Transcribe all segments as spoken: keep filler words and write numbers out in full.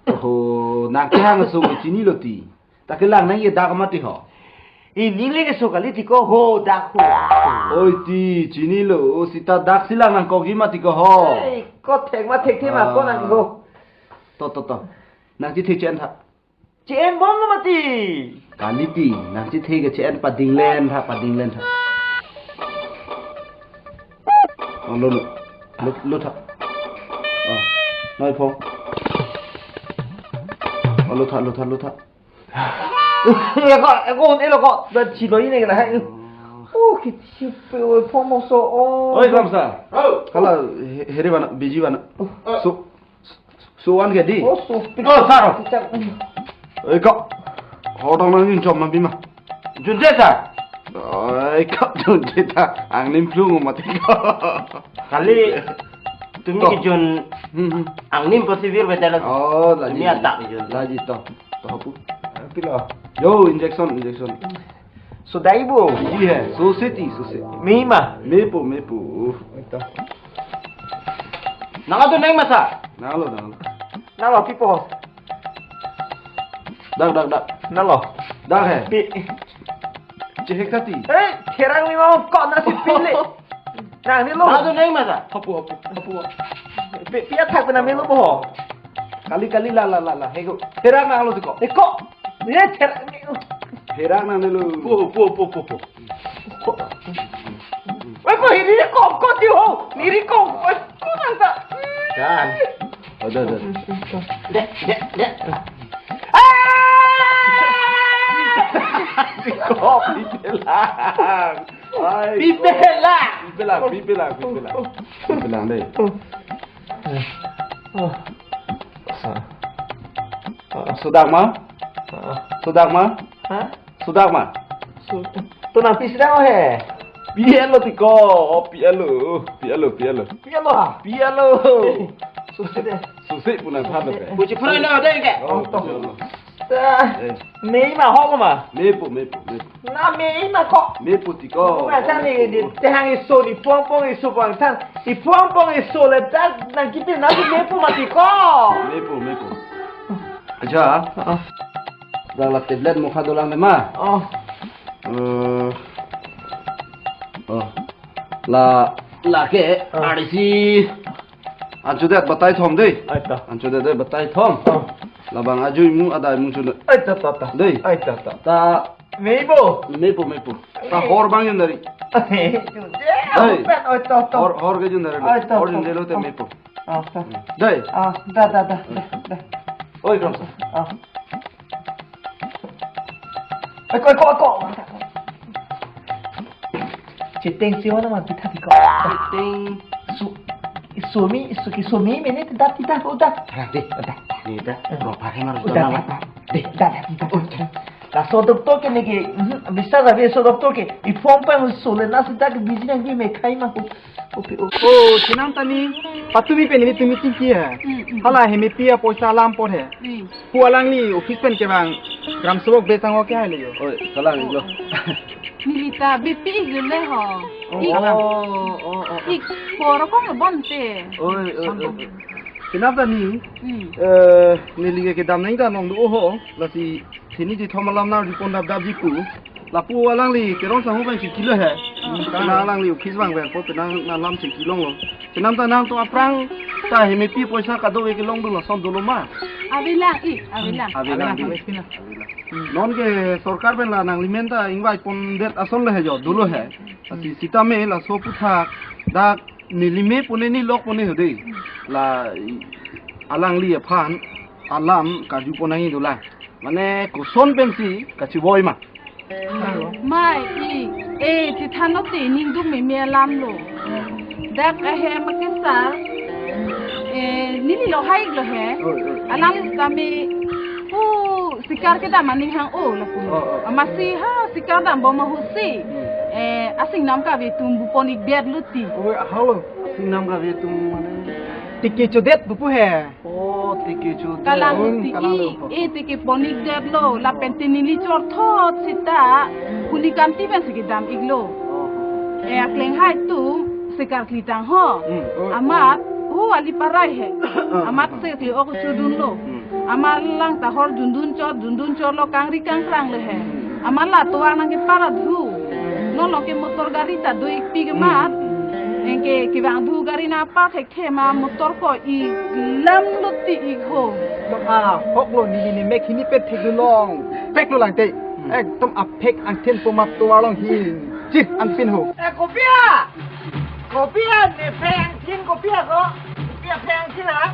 Oho, nang kehang aso chinilo ti. Ta kelang nangji dak mati ho. Ining le keso kali ti ko ho dak ho. Oi ti, chinilo, sita dak si lang nangkokji mati ko ho. Ei, ko thek ma thekthe ma ko nang ho. To, to, to. Nang chethek che-en tha. Che-en bomlo mati. Kali ti, nang chethek che-en padinglen tha, padinglen tha. Oh, lo, lo. Lo, lo tha. Oh, noi phong. Oh, lo tha, lo tha, lo tha. Eko, eko, un-elo ko. Da chilo ine kena hai. Oh, kichipe, oi, phong moso, oh. Oi, Kramsa. Hala, he-, here bana, biji bana. So, so one ke di? Oh, so. Oh, sir. Oi, ko. Hodong nang yun chom ma bima. Junte, sir. Oi, ko junte ta. Angnim plung mati ko. Kali, tumi to. Kejun Hmm, hmm. Angnim pasi vir betel. Oh, laji, tumi laji. Atak kejun. Laji to. To hapu. Pilo. Yo, injection, injection. Sodai bo. Ji hai, sose ti, sose. Mei ma. Mepo, mepo. Ito. Nang atu nang masa. Nanglo, nanglo. Nanglo, pipo. Dak, dak, dak. Nanglo. Dak hai. Pi. Chehek tati. Eh, therang ni mau kok nasi pile. Nang ni lo. Nang atu nang masa. Hapu, hapu, hapu. Pi, pi athak pena melo bo. Kali, kali, la, la, la, la. Hego. Therang nanglo ti ko. Eko. Ye therang ni. Therang nanglo. Po, po, po, po, po. Oi, po, hiri ko, ko ti ho. Hiri ko, ko, ko nang ta. Kan. Ada, ada. Dek, dek, dek. Ah! Ko pipelang. Ai. Pipelang. Pipelang, pipelang, pipelang. Pipelang deh. Oh. Sa. Ah, sudak ma? Ah. Sudak ma? Ha? Sudak ma? Su-, to nang pi sedang he? Pi-et lo ti ko, oh, pi-et lo, pi-et lo, pi-et lo. Pi-et lo ha? Pi-et lo. Sose deh. Sose pu nangthan lo ke. Puji pura lo deh ke. Oh, to. Pi-et lo. Ta, eh. Mei ma ho ma? Mepo, mepo, mepo. Na mei ma ko. Mepo ti ko. Ko ma sa ni di tehang iso ni pong pong iso pong than. I pong pong iso le dak nang kipi na di mepo mati ko. Mepo, mepo. Aja. Ah. Dak la tablet mokha dolang de ma. Oh. Eh. Oh. La, la ke, ah. Arisi. Anchodet batai thom dei. Ai ta. Anchodet dei batai thom. Ah. Labang ajui mu adai mu chun. Ai ta, ta, ta. Dei. Ai ta, ta. Ta. Mei bo. Mepo, mepo. Ta hor bang jun dari. Ai, tu dei. Dei. Pen, ai ta, ta. Hor, hor ke jun dari. Ai ta, hor ta. Jun dei lo te mepo. Ah, ta. Dei. Ah, da, da, da, da, da. Oi, Kramsa. Ah. Eko, eko, eko. Cheteng siwa nama kita tiko. Cheteng. Su, sumi, su ki sumi mene tidak tidak udah. Tara deh, udah. Ni dah. Ropa kemar udah. Udah, udah. Deh, udah, udah, udah. Laso doktor ke neke, mhm, bisa lah, so doktor ke. I pong pong so le na sita ke busy nang di me khai ma. Oke, oke. Oh, chenam tani, patumi pen ini tumi tingki hai. Hmm, hmm. Hala hemi pia poisa alam por hai. Hmm. Pu alangli office pen kevang gram sebok betang oke hai le yo. Oi, kalang lo. Neli ta bipi ik le ho. Oh, ik, oh, oh, oh. Ik poro kong bonte. Oi, oi, oi. Chenam tani, hmm. Eh, neli ke kedam nang ta nong do ho, lasi Sini di thom alam na ripon dap dap di pu. Lapu alangli kerong sang pen chingki lo hai. Hmm. Karena alangli office bang pen po penang na alam chingki longlo. Chenam ta nang to aphrang ta hemi pi poisa kado-ve kelong dolo, lason dolo ma? Avelang ik, avelang. Avelang, avelang, avelang. Avelang. Hmm. Non ke sorkar pen la nanglimen ta ingvai pondet ason le hai jo, dolo hai. Hmm. Lasi sitame laso aputhak dak neli mepo ne, neli lokpo ne ho dei. La i, alangli aphan alam karju pon nangji dolang. Mane koson pensi kachiboi ma? Mai ik, e, chethan lo te ningduk meme alam lo. Dak ahem akesar, e, neli lo hai lo he. Oi, oi. Alam kami, pu sikar kedam aning hang-o lapu. Oh, oh. Amatsi ha sikar dam bom ahusi. Hmm. E, asingnam kave atum bu pon ikdet lo ti. Oi, halo. Asingnam kave atum mane. Tiki chodet bu pu he. Oh, tiki chodet. Kalang, hmm, si kalang i, lo. E tiki pon ikdet lo, lapen te neli chorthot sita, huli kanti pensi kedam ik lo. Oh. E akleng hai atum, sikar kletang ho. Hmm. Oh, amat, oh. Hu ali parai he. Amat se kli ok chudunlo. Amat lang ta hor jundun chot, jundun chotlo kangri kangkrang le he. Amat la tovar nangkepara dhu. Non lo ke motor gari ta do ikpi kemat. Anke kevang dhu gari nangpark thekthe ma motor ko ilam lo ti ik ho. Lo a hok lo neli ne mek hini pet thekdun long. Pek lo lang te. Ekdom aphek angthin pu map tovar long hi. Chip anpin ho. Eh, kopi a? Kopi a, ne phek angthin kopi a ko? Kopi a phek angthin a?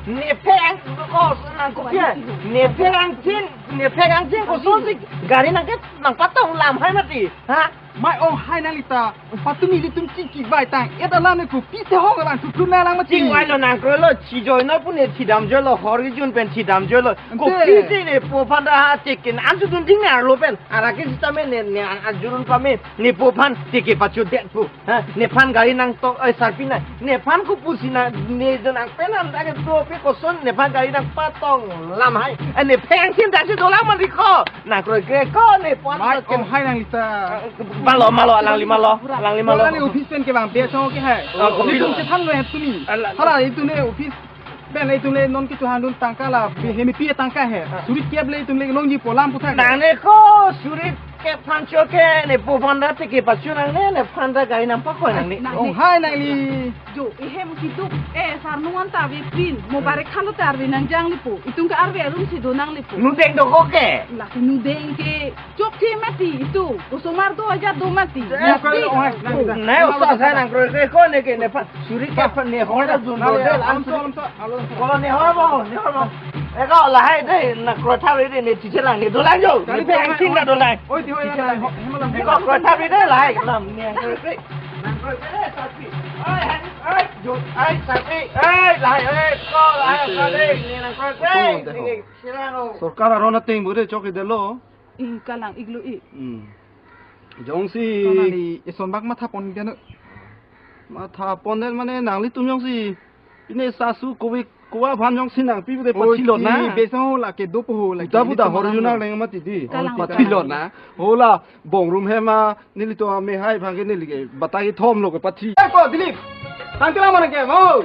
Ne phek ang ko, nang kopi a? Ne phek angthin, ne phek angthin kosonsi gari nangke nangpatong lam hai mati. Ha? Mai ong hai nangli ta, patumi ilitum chingki bai tang, et alam ne kopi se hok abang thukun na lang mati. Chingvai lo nang kroi lo, chijoi noi pu ne thidam joi lo, hor kejun pen thidam joi lo. Ante. Kopi si ne po aphan ta ha ticket an chudun jing ne arlo pen. Ara ke sitame ne, ne an, an jurun pame, ne po aphan ticket pachodet pu. Ha, nephan gari nangtok, oi, sarpi na. Nephan kopusi na, ne jon angpen an ake dope koson, nephan gari nangpatong lam hai. Eh, ne phek angthin ta si dolang mati ko. Nang kroikre ko, ne pon. Mai ko ong hai nangli ta. Malo, malo, alangli malo, alangli malo. Alangli office pen kevang be song ke hai. Oh, office. Ilitum chethan lo hai tumi. Ala- Hala, itum ne office pen itum le non kitu handun tangka la, be hemi pi tangka he. Ah. Suri kep le itum le longji pu lam puthak. Nang ne ko suri kep aphan cho ke ne po aphan ta ticket pacho nangne, nephan ta gari nangpakoi nangne. Nang ne. Ong hai nangli. Jo, ihem kiduk, eh, sarnung an ta ave pin, mo bare khalo ta arve nangjang lipo. Itum ke arve arum si do nang lipo. Nudeng do ko ke? Lake nudeng ke. Chokthe mati itum. Osomar do ajat do mati. Eh, nang, nang, nang. Nai, osa sai nang kroikre ko ne ke nephan. Suri kep aphan ne hor ta dun do de lang. Alam so, alam so, alam so. Ko ne hor bo, ne hor bo. Eko lahai de, nang kroitha de ne chiche lang ne dolang jo. Kali ne pe ang oi, ting na dolang. Oi, ti hoi lang, hoi, hoi, hoi. Eko kroitha de lahai lam ne kroikre. Nang kroikre de sarpi. Ai, hai, ai, jo, ai, sarpi. Ai, lahai, ai, ko lahai, ko de, ne nang kroikre. Ko de ho. Ne ke sirang o. Sorkar aron ateng bu de chok de lo. I kalang iglu i. Hmm. Jongsi nangli ison bak matha pon dia no. Matha pon den mane nanglitum jongsi pine sasu kovi kowa aphan jongsi nangpi de. Oh, pathilot na. Ti besong lake dopo ho lake. Buta buta hor juna leng mati di. Kalang. Pathilot na. Hola bongrumhe ma nelitum ame hai bhang ke neli ke batai thom lo ke pathi. Eh, ko Dilip. Tangte lang mana ke? Mau.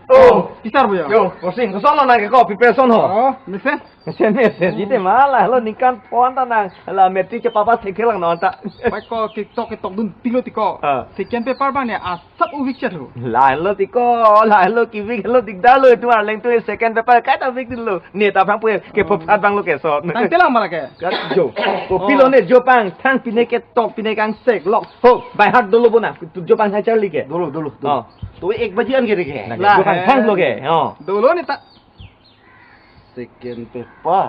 Oh, pisar boya. Yo, kosing, koson lo nang ke ko preparation ho. Oh, mesen. Mesen, mesen. Jite ma lahelo ningkan pon ta nang. La matric ke papa thekelang non ta. Bai ko TikTok ke tokdun pilo ti ko. Ah. Second paper bang ne asap uvik chat ho. Lahelo ti ko, lahelo kivik lo dikdar lo tu arleng tu second paper kai ta vik dun lo. Ne ta phang pu ke pho phat bang lo ke so. Tangte lang mana ke? Kat jo. Ko pilo ne jo pang, thang pine ketok pine kangsek lok. Ho, by heart dolo bo na. Tu jo pang hai charli ke. Dolo, dolo, dolo. Oh. To ek baji an ke re ke. Lah, jo pang thang lo ke. Oh. Dolo ne ta. Second paper.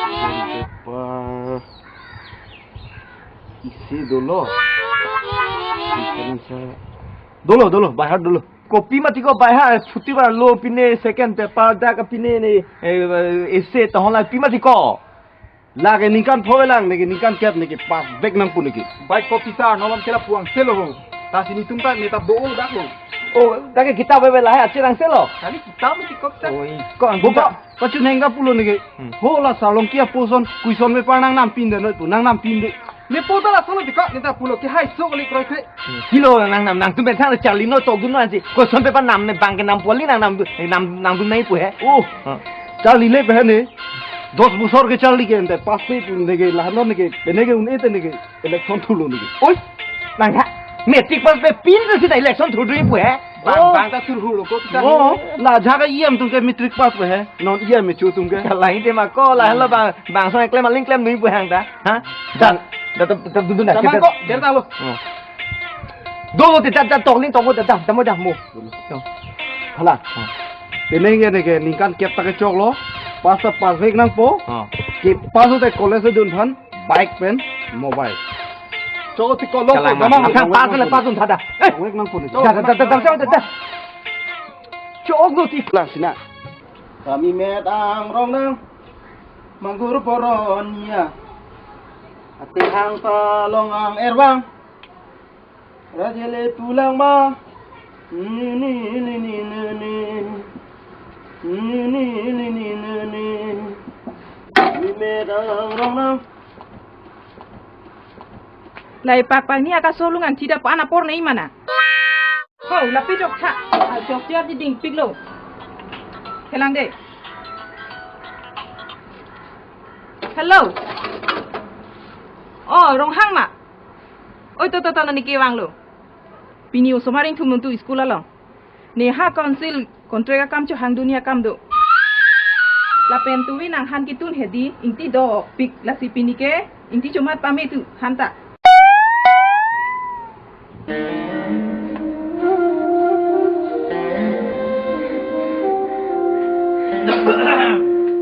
Second paper. Isi dolo. Second paper. Dolo, dolo, by heart dolo. Kopi mati ko by heart, chuti bar lo pine second paper dak pine ne, eh, essay tahon la pi mati ko. Lake ningkan pho lang neke ningkan kep neke pass back nangpo neke. Bai ko pisar nolom ke lapu angse lo ho. Ta si netum ta ne ta do dak ho. Oh, dak ke kitab ave lahai achi angse lo. Kali kitab mati ko pisar. Oi, ko ang bo ba, kita. Pachun hengga pulo neke. Hmm. Ho la sarlong kia puson, kuison paper nang nam pin de noi pu, nang nam pin de. Ne po ta lason lo ti ko, ne ta pulo ke hai so kali kroikre. Hmm. Hilo nang nam nangtum pen thang charli no tokdun no ansi. Kuison paper nam ne bang ke nam poli nang nam, nam, nangdun nai pu he. Oh. Ha. Charli le pen ne. Dos bosor ke charli ke ante pass pe pu neke lahai non neke pine ke un-e te neke election thulo neke. Oi, nang ha, matric pass pe pin si ta election thudri pu he. Bang, oh, bang ta thurhulo ko kita. Oh, la jaka E M atum ke matric pass pu he. Non E M me chu atum ke. Kalai te ma ko lahelo bang, bang song klem aling klem nui pu hang ta. Ha? Dan, da, da, da, dun, dun, da, ta kita. Bang ko, der ta lo. Oh. Dolo te ta, ta, tokling tokmo ta, ta, ta mo ta mo. Hala. Pine ke neke ningkan kep ta kechoklo. Pass ta pass back nangpo. Oh. Ke pass te college dun aphan bike pen mobile. Chok ti ko lo. Kalang ko, ma. Gamang. Athang pass le pass dun thada. Eh. Back nangpo ne. Chok, da, da, da, da, da, da. Chok lo ti. Lang sina. Kami met ang rong nang. Manggur boron ya. Ate hang ta long ang erwang. Rajele pulang ma. Ni, ni, ni, ni, ni, ni. Ni, ni, ni, ni, ni, ni. Ni me dang rong nang. Lai pakpak ni akasolung an thida pan apor nei mana. Ho, lapi jok tha. Ah, jok jok di dingpiklo. Kelang de. Hello. Oh, Ronghang ma. Oi, to, to, to, nani kevanglo. Pini osomar ingthum nontu school along. Neha council contract akam chohangdun akam do. Lapen tumi nanghan ketun hedi, ingti dopik, lasi pini ke ingti chomat pame tu, hanta.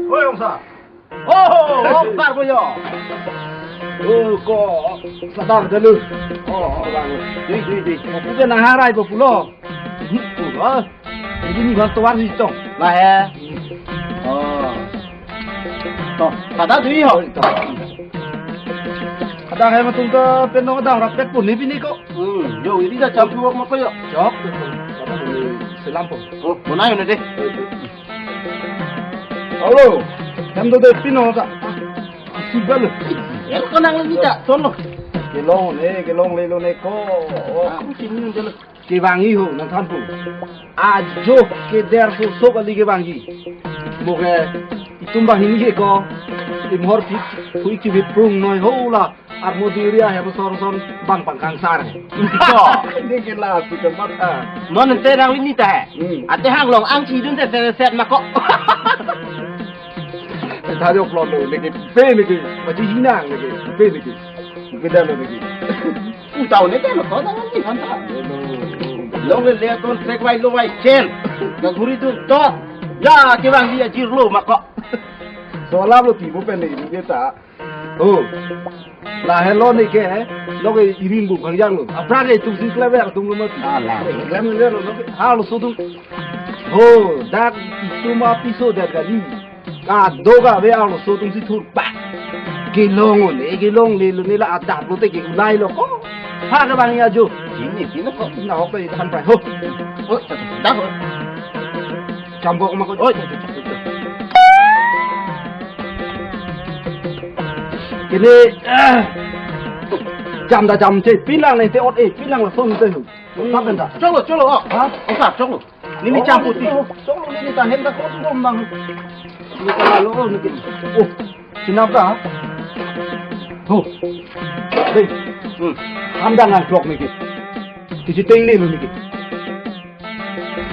Oi, Ongsa. Oh, oh, bar boyo. Oh, ko sadar dulu. Oh, oh, bang. Dui, dui, dui. Aku ke nangharai po pulo. Hmm, pulo. Ini ni bang tuar si tong. Lah, he. Oh. To, kada dui ho. To. Kada hai matung ta pen nong dang rapet pun ni pini ko. Hmm, yo, ini dah campur wak mako yo. Jok. Selam po. Oh, mana yo deh. Hello, hem do de pino ta. Sibal. Er ko nangli ta, tono. Kelong ne, kelonglelo ne ko. Ah, sini dulu. Kevangji ho, nangthanpo. Ajo ke der so sok ali kevangji. Mo ke itum banghini ke ko. Imhor phit, hui kivit prung noi ho la. Armo diri ahem sor son bang pangkangsar. Ito. Ini ke la si kemat ha. Non ente nangli ni ta he. Hmm. Ate hang long ang chidun te te set mako. Tadi upload lo lagi pe lagi. Maji hinang lagi pe lagi. Beda lo lagi. Utau ne kan ko tangan ni kan ta. Longle le kon trek wai lo wai chen. Ka guri tu to. Ya kevangji ajir lo mako. Solam lo tibo pen ni dia ta. Oh. Lahelo ne ke, lo ke iring bu khangjang lo. Apra ke tum si klever tum lo mati. Alah. Lem le lo ke. Arloso tum. Ho, dak itum apiso dak kali. Kado kave arloso tum si thur pa. Kelong ne, kelonglelo ne la adap lo te ke ulai lo ko. Ha kevangji ajo. Ini, ini ko. Na hok pe than pa. Ho. Oh, dah. Jam kok ma ko. Oh, kene, ah, jam da jam che, pinlang ne te ot e, pinlang lason te hu. Sap pen ta. Cholo, cholo, oh. Ha? Oh, sap, cholo. Nini jam puti. Oh, cholo nini ta hem ta ko tu dom bang. Nini ta lo, oh, nini. Oh, chinap ta. Ho. Dei. Hmm. Ham dang an klok niki. Kisi tenglelo niki.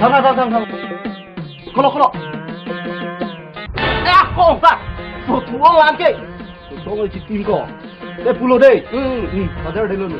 Thang, thang, thang, thang, thang. Kolo, kolo. Ah, kong sa. So tuang lang ke. So tuang chitim ko. Te pulo dei. Hmm. Hmm. Padar dei lo ni.